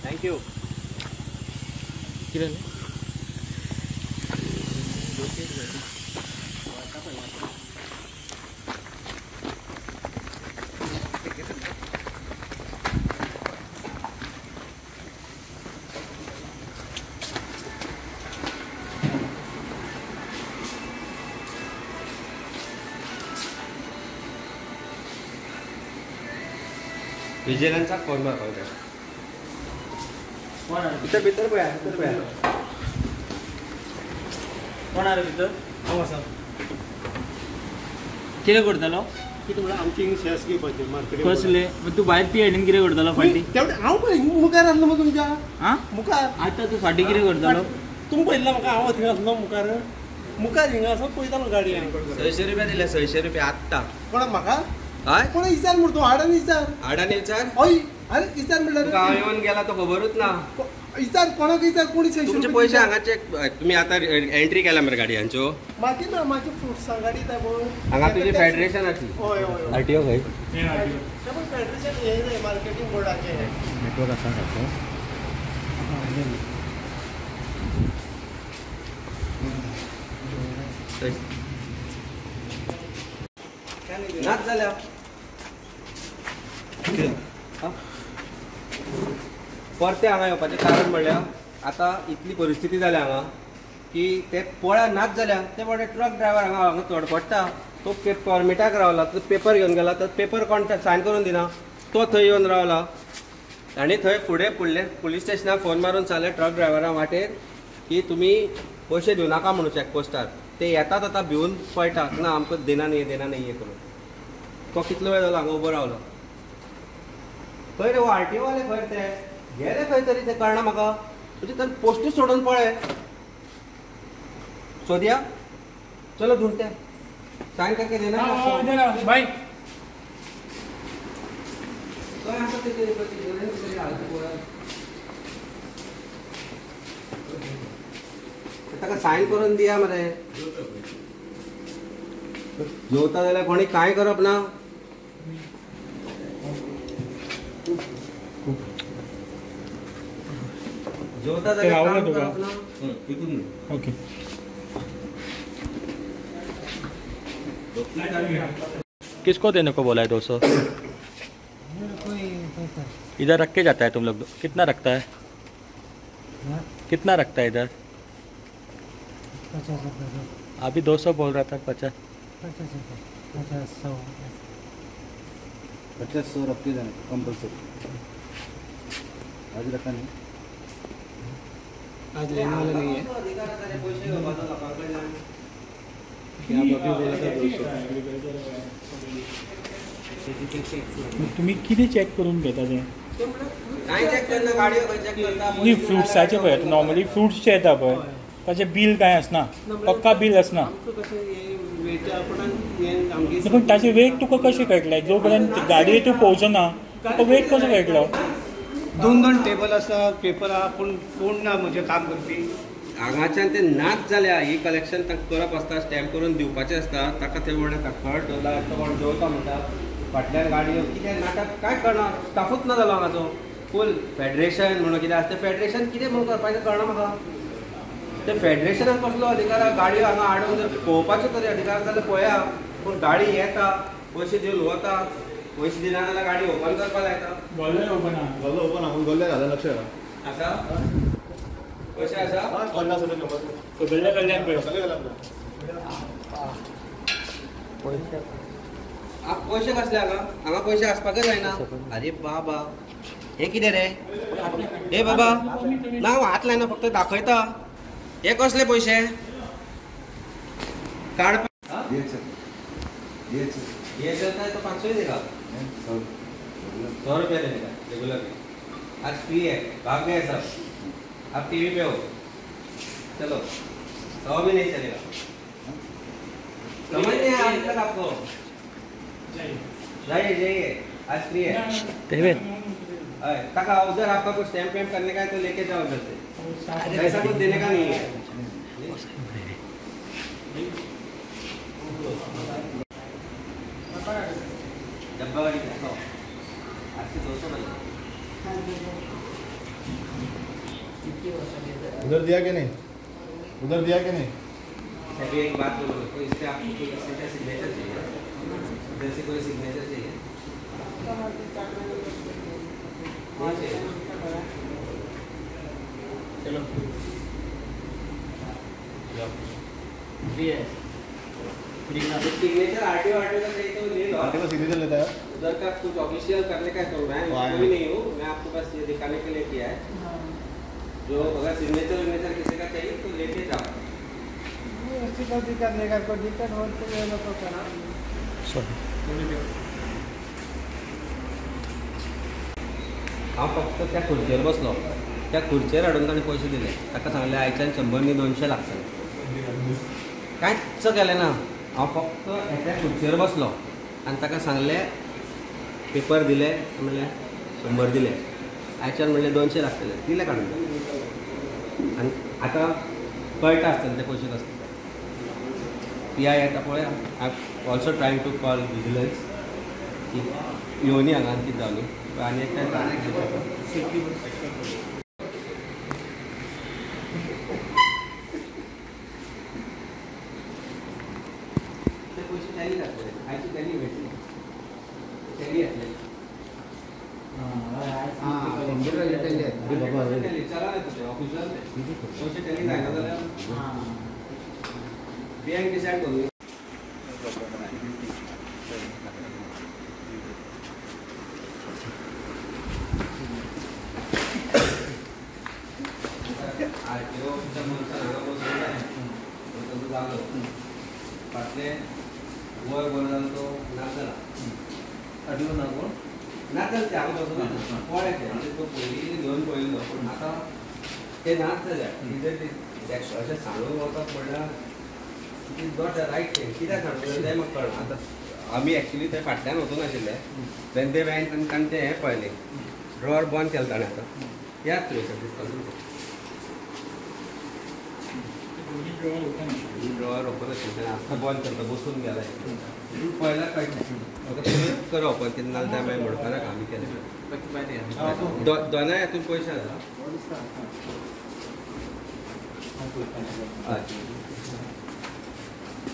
Thank you. कितें विजिलन्साक phone मारपाक जाय. भितर भितर पळया, भितर पळया कोण आरे भितर? हांव आसा. कितें करतालो? कितें म्हणल्यार आमची शेस घेवपाचें मार्केटींग. कसले? तूं भायर ती हाडून कितें करतालो फाटीं? तेवढे हांव पळय मुखार आसलो मग तुमच्या. आं मुखार आतां तूं फाटीं कितें करतालो? तुमी पळयल्लो म्हाका, हांव थंय आसलो मुखार. मुखार हिंगा आसा पळयतालो गाडी. 600 रुपया दिले, 600 रुपया आत्तां. कोणाक म्हाका? हय कोणा विचार म्हण तूं हाडान विचार. हाडान विचार? हय. अरे विचार म्हणल्यार तुका हांव येवन गेला तो खबरूच ना. विचार कोणाक विचार कोणी तुमचे पयशे हांगा चेक. तुमी आतां एंट्री केल्या मरे गाडयांच्यो? मागीर ना, मागीर फ्रुट्सां गाडी येता पळय हांगा तुजी फेडरेशनाची. हय हय आरटीओ खंय? फेडरेशन हें न्हय, मार्केटींग बोर्डाचें नेटवर्क आसा सारको. नाच जाल्या परते हांगा येवपाचें कारण म्हणल्यार आतां इतली परिस्थिती जाल्या हांगा की ते पळ्या नाच जाल्या. ते म्हणटा ट्रक ड्रायव्हर हांगा हांगा तडफडटा. तो परमिटाक रावला, तो पेपर घेवन गेला, तो पेपर कोण सायन करून दिना, तो थंय येवन रावला. आनी थंय फुडें फुडले पुलीस स्टेशनाक फोन मारून सांगलें ट्रक ड्रायव्हरा वाटेर की तुमी पयशे दिवनाका नाका म्हणून चॅकपोस्टार. ते येतात आतां भिवन पळटात ना आमकां देना न्ही, देना न्ही करून. तो कितलो वेळ जालो हांगा उबो रावलो. खंय रे आरटीओ वाले खंय ते गेले खंय तरी ते कळना म्हाका. म्हणजे ताणें पोस्टूच सोडून पळय. सोदया चलो ढूंढते सायन करके देना बाय. ताका सायन करून दिया मरे. जेवता जाल्यार कोणी कांय करप ना. जेवता जाल्यार काम करप ना. ओके. किसको देने को बोला है 200? इधर रख के जाता है तुम लोग? कितना रखता है? कितना रखता है इधर? 50 रुपये। अभी 200 बोल रहा था। 50 50 50 100 50 100 रख के जाने कंपलसरी। आज रखा नहीं, आज लेने वाला नहीं है। क्या अभी बोला था 200? तुम्ही कितें चेक करून घेता ते? काय चेक करना गाडयो चेक करता न्ही, फ्रुट्साचे पळय नॉर्मली फ्रुट्सचे येता पळय ताचें बील कांय आसना, पक्का बील आसना. पूण ताचें वेट तुका कशें कळटलें? जो पर्यंत गाडये तूं पोवचो ना तुका वेट कसो कळटलो? दोन दोन टेबल आसा, पेपर आहा, पूण कोण ना म्हणजे काम करपी. हांगाच्यान ते नाच जाल्या. ही कलेक्शन तांकां करप आसता, स्टॅम्प करून दिवपाचें आसता ताका. ते म्हणटा खट दवरला, कोण जेवता म्हणटा फाटल्यान गाडयो कितें नाटक कांय कळना. स्टाफूच ना जालो हांगाचो. फूल फेडरेशन म्हणून कितें आसता, फेडरेशन कितें म्हणून करपाचें कळना म्हाका. ते फेडरेशनाक कसलो अधिकार आहा गाडयो हांगा हाडून जर पळोवपाचो तरी अधिकार आसा जाल्यार पळया. पूण गाडी येता, पयशे दिवन वता, पयशे दिना जाल्यार गाडी ओपन करपाक लायता. गल्ले ओपन आहा, गल्लो ओपन आहा, गल्ले घाला लक्ष आसा, पयशे आसा सगळ्या कडल्यान पळय. पयशे कसले हांगा? हांगा पयशे आसपाकच जायना. अरे बाबा हे कितें रे? हे बाबा ना हांव हात लायना, फक्त दाखयता. हे कसले पयशे कार्ड? ये चलता है तो 500 ही देगा, 100 रुपया देने का रेगुलर में। आज फ्री है, भाग गए सब, आप टीवी पे हो। चलो 100 भी नहीं चलेगा। समझ नहीं आया अभी तक आपको? जाइए जाइए, आज फ्री है। तक उधर आपका कुछ स्टैम्प वैम्प करने का है तो लेके जाओ उधर से, ऐसा कुछ देने का नहीं है। डब्बा गाड़ी 100, आज से 200 बने। उधर दिया कि नहीं? उधर दिया कि नहीं? अभी एक बात बोलो, तो इससे आपको कोई किसी का सिग्नेचर चाहिए? उधर से कोई सिग्नेचर चाहिए? नहीं चाहिए। चलो सिग्नेचर आरटीओ आरटीओ का चाहिए तो ले लो। आरटीओ का सिग्नेचर लेता है उधर का कुछ ऑफिशियल करने का है तो मैं कोई नहीं हूँ, मैं आपको बस ये दिखाने के लिए किया है। जो अगर सिग्नेचर विग्नेचर किसी का चाहिए तो लेके जाओ। उसी को दिक्कत नहीं, कोई दिक्कत हो तो ये लोग को करा। हांव फक्त त्या खुर्चेर बसलो, त्या खुर्चेर हाडून ताणें पयशे दिले. ताका सांगलें आयच्यान 100 न्ही 200 लागतले. कांयच केलें ना. हांव फक्त त्या खुर्चेर बसलो आनी ताका सांगलें, पेपर दिले म्हणल्यार 100 दिले, आयच्यान म्हणलें 200 लागतले, दिले काडून. आनी आतां कळटा आसतलें ते पयशे कसले. पी I येता पळय. I also trying to call vigilance की येवनी हांगा आनी कितें जावनी आनी एकट्या ते पयशे टॅली जातले. आयची टॅली मेळटली, टॅली येतले. चला तुजें ऑफिशियल पयशे टॅली जायना जाल्यार बँक डिसायड करूं. आरटीओच्या मनशान हांगा बसून जाय ताजो जालो फाटलें वय बरो जालो तो ना जाला. आरटीओ ना कोण ना जालें ते हांगा बसून पळय तें म्हणजे तो पयलीं घेवन पळयल्लो पूण आतां ते नाच जाल्या. कितें अशें सांगून वचप म्हणल्यार it is not the right thing. कित्याक सांगून तें म्हाका कळना. आतां आमी एक्चुली थंय फाटल्यान वचून आशिल्ले. Then they went आनी ताणें तें हें पळयलें, ड्रॉवर बंद केलें ताणें. आतां याद तुवें ड्रॉवर ओपन आशिल्लें, आतां बंद करता बसून गेलाय पळयल्यार कळटा. आतां तुमी करा ओपन कितें नाजाल्यार तें मागीर म्हणपा नाका आमी केलें. दोनाय हातून पयशे आसा. हय,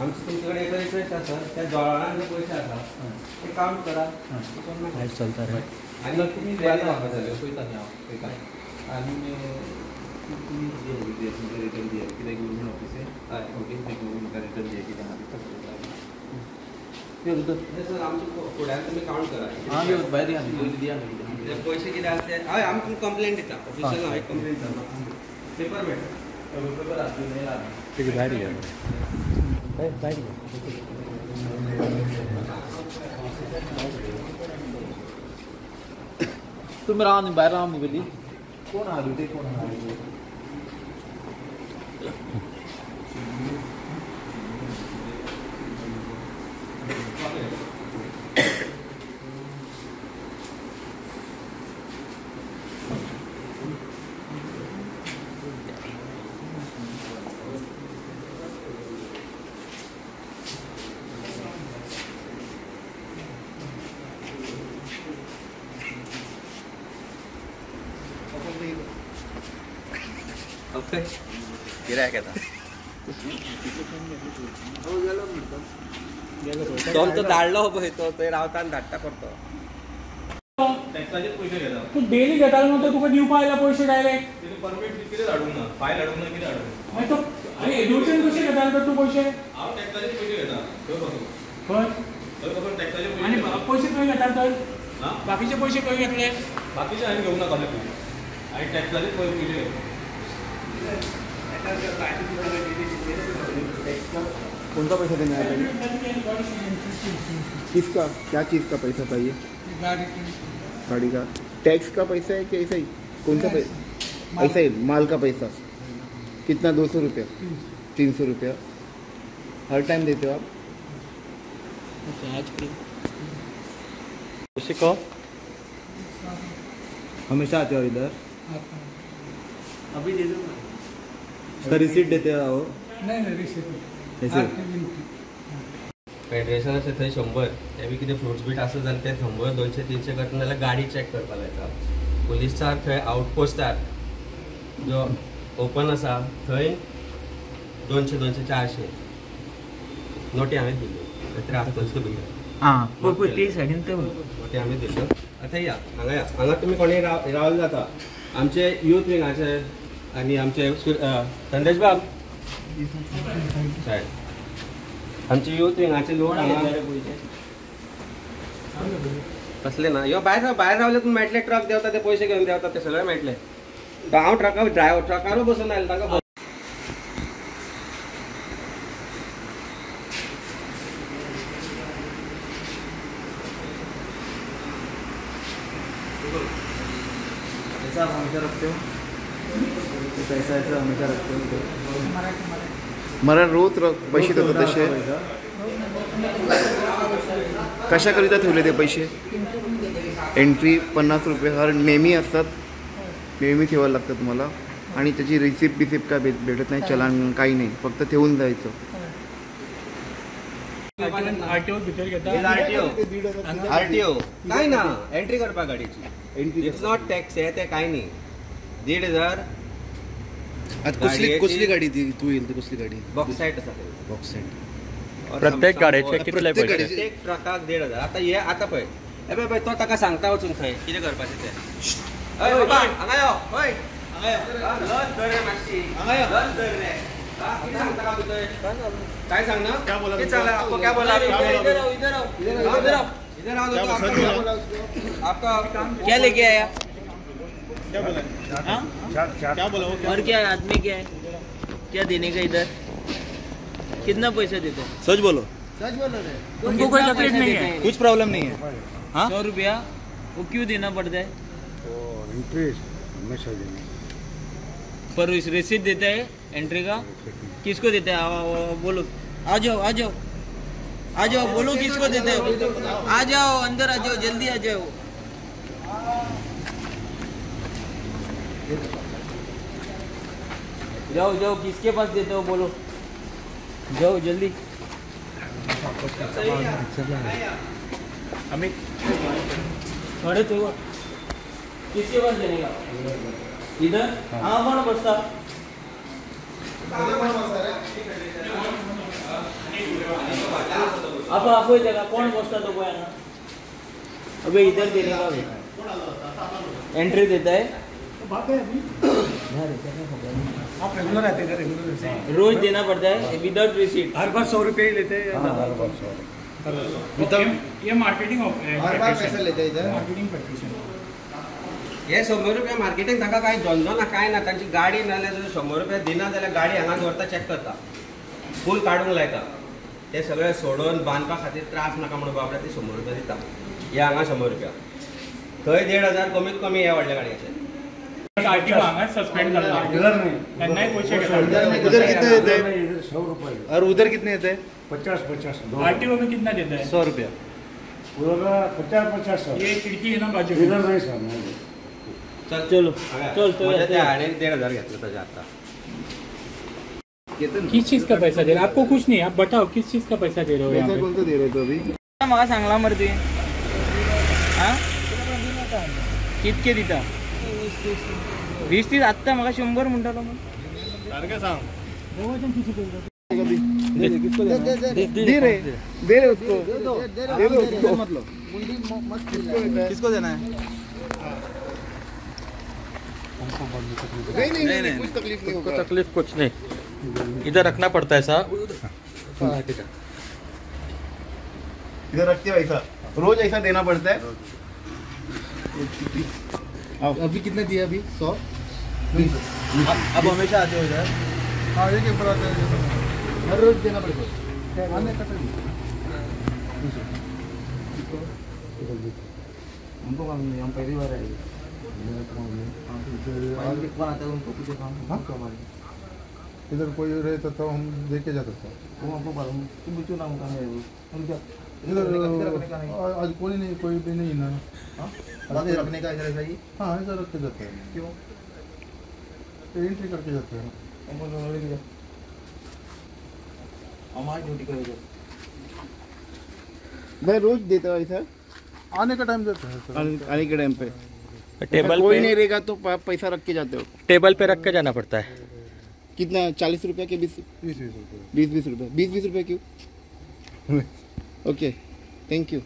आमचे तुमचे कडेन एक रिक्वेस्ट आसा, त्या डॉलरान जे पयशे आसा ते कावंट करा. चलता रे. आनी तुमी पळयता न्ही हांव पळयता. आनी तुमी रिटर्न दिया कित्याक गव्हर्मेंट ऑफिस हय. ओके, गव्हर्मेंट रिटर्न दिया कितें आहा तें. सर आमचे फुड्यान तुमी कावंट करा. आं भायर दिया न्ही, पयलीं दिया न्ही कितें पयशे कितें आसा ते. हय, आमी तुमकां कंप्लेन दिता ऑफिशियल. हांव एक कंप्लेन दिता, पेपर मेळटा. पेपर आसा ठीक भायर या, भायर या. तुमी राव न्ही, भायर राव न्ही पयलीं. कोण आहा ते, कोण आहा? ओके, गिरायक येता. तो आमचो धाडलो पळय, तो थंय रावता आनी धाडटा परतो. टॅक्साचेच पयशे घेता तूं डेली घेतालो न्हू, तो तुका दिवपा आयला पयशे डायरेक्ट. परमीट कितें हाडूंक ना, फायल हाडूंक ना, कितें हाडूंक ना. मागीर तो आनी एज्युकेशन कशें घेतालो तर तूं पयशे? हांव टॅक्साचेच पयशे घेता थंय बसून. खंय? थंय बसून टॅक्साचे पयशे. आनी पयशे खंय घेताले तर? बाकीचे पयशे खंय घेतले? बाकीचे हांवें घेवंक ना कसले पयशे. आनी टॅक्साचेच पयशे घेता. कौन सा पैसा देना है? किसका, क्या चीज़ का पैसा चाहिए? गाड़ी का टैक्स का पैसा है कि ऐसा ही? कौन सा पैसा? ऐसा ही माल का पैसा. कितना? 200 रुपया, 300 रुपया हर टाइम देते हो आप? उसी को हमेशा आते हो इधर? अभी दे दो. उसका रिसीट देते हो? नहीं नहीं, रिसीट ऐसे फेडरेशनाचे थंय 100 ते बी कितें फ्रुट्स बीट आसत जाल्यार ते 100 200 300 करता, नाजाल्यार गाडी चॅक करपा लायता. पुलिसार थंय आउटपोस्टार जो ओपन आसा थंय 200 200 400 नोटी हांवें दिल्ल्यो, त्रास तसल्यो बिल्यो आं पळय ते सायडीन ते नोटी हांवें दिल्ल्यो. आतां या हांगा या, हांगा तुमी कोणी रावले जाता. आमचे यूथ विंगाचे आनी आमचे संदेश बाब सायब, आमचे यूथ विंगाचे लोक हांगा कसले ना यो भायर भायर रावले तुमी मेळटले, ट्रक देंवता ते पयशे घेवन देंवता ते सगळे मेळटले. हांव ट्रका ड्रायव्हर ट्रकारूय बसून आयलो तांकां. पैसा आप हमेशा रखते हो? पैसा ऐसा हमेशा रखते हो? मला रोज पैसे देतो तसे. कशाकरिता ठेवले ते पैसे? एंट्री 50 रुपये हर नेहमी असतात, नेहमी ठेवायला लागतं तुम्हाला. आणि त्याची रिसिप्ट बिसिप्ट काय भेटत नाही, चलान काही नाही, फक्त ठेवून जायचं. आरटीओ भितर घेता, आरटीओ काय ना एंट्री करपा गाडयेची, it's not tax हे ते काय न्ही. 1500. कसली कसली गाडी ती तू येईल ती कसली गाडी? बॉक्सायट आसा, बॉक्सायट. प्रत्येक गाडयेचे कितले पैसे? प्रत्येक ट्रकाक 1500. आतां हे आतां पळय हे पळय तो ताका सांगता वचून थंय कितें करपाचें तें. हय बाबा हांगा यो, हय हांगा यो, लज धर रे मातशी, हांगा यो, लज धर रे. कितें सांगता का तूं थंय? काय सांगना? कितें सांगला? आपको क्या बोला? इधर आओ, इधर आओ, इधर आओ, इधर आओ. आपका क्या लेके आया? क्या बोला? क्या बोला? और क्या आदमी क्या है, क्या देने का इधर? कितना पैसा देते हैं? सच बोलो, सच बोलो रे, तुमको कोई तकलीफ नहीं है? कुछ प्रॉब्लम नहीं है. हाँ 100 रुपया वो क्यों देना पड़ता है? इंटरेस्ट हमेशा देना. पर रिसीट देता है एंट्री का? किसको देता है? बोलो, आ जाओ आ जाओ आ जाओ, बोलो किसको देते हो? आ जाओ अंदर, आ जाओ जल्दी आ जाओ. जाओ जाओ, किसके पास देते हो बोलो, जाओ जल्दी. अमित थोड़े तो किसके पास देने का? इधर हाँ कौन बसता? आप आपको जगह कौन बसता तो कोई ना. अबे इधर देने का एंट्री देता है. आप रेगुलर आते हैं? रेगुलर रोज देना पड़ता है विदाउट रिसीट. हर बार 100 रुपये ही लेते हैं. हर बार 100 ये मार्केटिंग हर बार पैसा लेते हैं इधर, मार्केटिंग प्रॅक्टिशन. हे 100 रुपया मार्केटींग तांकां कांय धंदो ना कांय ना. तांची गाडी ना जाल्यार 100 रुपया दिना जाल्यार गाडी हांगा दवरता, चॅक करता, फूल काडूंक लायता. ते सगळे सोडून बांदपा खातीर त्रास नाका म्हणून बाबडे ते 100 रुपया दिता. हे हांगा 100 रुपया, थंय 1500 कमीत कमी ह्या व्हडल्या गाडयेचे. आरटीओ हांगा सस्पेंड जाल्लो, तेन्नाय पयशे घेता. उधर कितने देते हैं? 100 रुपये. और उधर कितने देते हैं? 50 50. आरटीओ में कितना देता है? 100 रुपया. उधर 50 50. ये खिड़की है ना बाजू, इधर नहीं सर. चल चलो चल तो 1500 घेतलं ताजे आता. किस चीज का पैसा दे रहे? आपको कुछ नहीं, आप बताओ किस चीज का पैसा दे रहे हो? पैसा कौन सा दे रहे हो अभी? म्हाका सांगला मरे तुवें. आं कितके दिता? 20 30. आत्ता म्हाका 100 म्हणटालो. सारकें सांग. दे रे, दे रे उसको, दे दो उसको. मतलब किसको देना है? नहीं नहीं नहीं, कुछ तकलीफ नहीं होगा. तकलीफ कुछ नहीं, इधर रखना पड़ता है साहब. इधर रखते हो ऐसा, रोज ऐसा देना पड़ता है. अभी कितने दिए? अभी 100. अब हमेशा आते हो इधर? हाँ एक एक आते हैं, हर रोज देना पड़ेगा. आने का टाइम हमको मालूम नहीं, हम पहली बार आए. कौन आता है उनको पूछो. काम इधर कोई रहता था, हम देके जाता था. वो हमको मालूम, तुम पूछो ना उनका. नहीं इधर आज कोई नहीं, कोई भी नहीं ना. रखने का इधर ऐसा ही? हाँ ऐसा रख के जाते हैं. क्यों? एंट्री करके जाते हैं. हमारी ड्यूटी करो इधर. मैं रोज देता हूँ ऐसा, आने का टाइम देता है सर, आने के टाइम पे. टेबल कोई नहीं रहेगा तो पैसा रख के जाते हो? टेबल पे रख के जाना पड़ता है। कितना, 40 रुपया के 20 20 रुपये? 20 20 रुपये क्यों? Okay, thank you.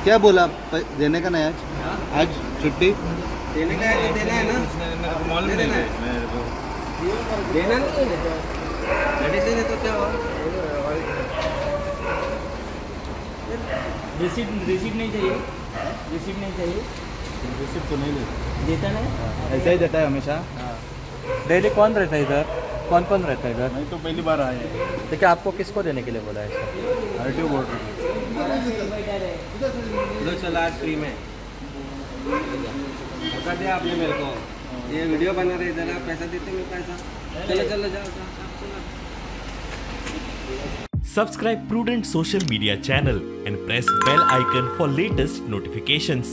क्या बोला, देने का नहीं आज? आज छुट्टी देने का है तो देना है ना, मालूम नहीं है देना नहीं है, मेडिसिन है तो क्या हुआ? रिसीट नहीं चाहिए, रिसीट नहीं चाहिए। रिसीट तो नहीं लेता, देता नहीं, ऐसा ही देता है हमेशा। डेली कौन रहता है इधर, कौन कौन रहता है इधर? नहीं तो पहली बार आए हैं। देखिए आपको किसको देने के लिए बोला है? RTO board. लो चलो आज फ्री में धोखा दिया आपने मेरे को। ये वीडियो बना रहे इधर, आप पैसा देते मेरे पैसा। चलो चलो जाओ जाओ। Subscribe Prudent Social Media channel and press bell icon for latest notifications.